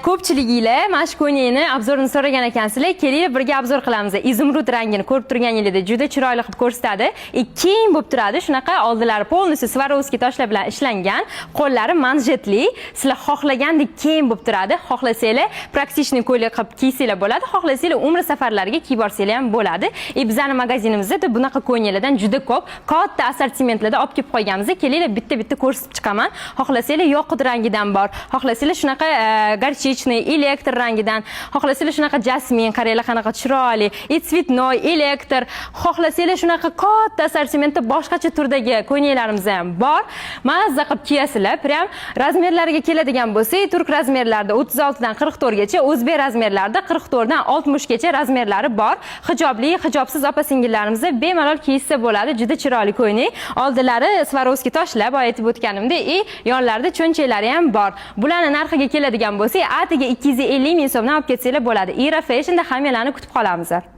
Ko'pchiliginglar mana shu ko'ylakni обзор ini so'ragan ekansizlar. Kelinglar, birga обзор qilamiz. Изумруд rangini ko'rib turganingizdek, juda chiroyli qilib ko'rsatadi. И keng bo'lib turadi. Shunaqa oldilari полностью Swarovski toshlar bilan ishlangan, qo'llari manjetli. Sizlar xohlagandek keng bo'lib turadi. Xohlasanglar, практичный ko'ylak qilib kiysanglar bo'ladi, xohlasanglar, umra safarlariga kiyib borsanglar ham bo'ladi. И bizani magazinimizda bunaqa ko'ylaklardan juda ko'p, katta assortimentlarda olib kelib qo'yganmiz. Kelinglar, bitta-bitta ko'rsatib chiqaman. Xohlasanglar, yoqut rangidan bor. Xohlasanglar, shunaqa горчичный, elektr rangidan, xohlasanglar, shunaqa jasmin, qaranglar, qanaqa chiroyli, и цветной, elektr. Xohlasanglar, shunaqa katta assortimentda boshqacha turdagi ko'ylaklarimiz ham bor. Mazza qilib kiyasizlar. Прям razmerlariga keladigan bo'lsak, turk razmerlarida 36 dan 44 gacha, o'zbek razmerlarida 44 dan 60 gacha razmerlari bor. Hijobli, hijobsiz opa singillarimizni bemalol kiyishsa bo'ladi. Juda chiroyli ko'ylak. Oldilari Swarovski toshlar, boya aytib o'tganimdek, и yonlarida cho'nchaklari ham bor. Bularni narxiga keladigan bo'lsak, atiga 250 ming so'mdan olib ketsanglar bo'ladi. Ira Fashionda hammalarni kutib qolamiz.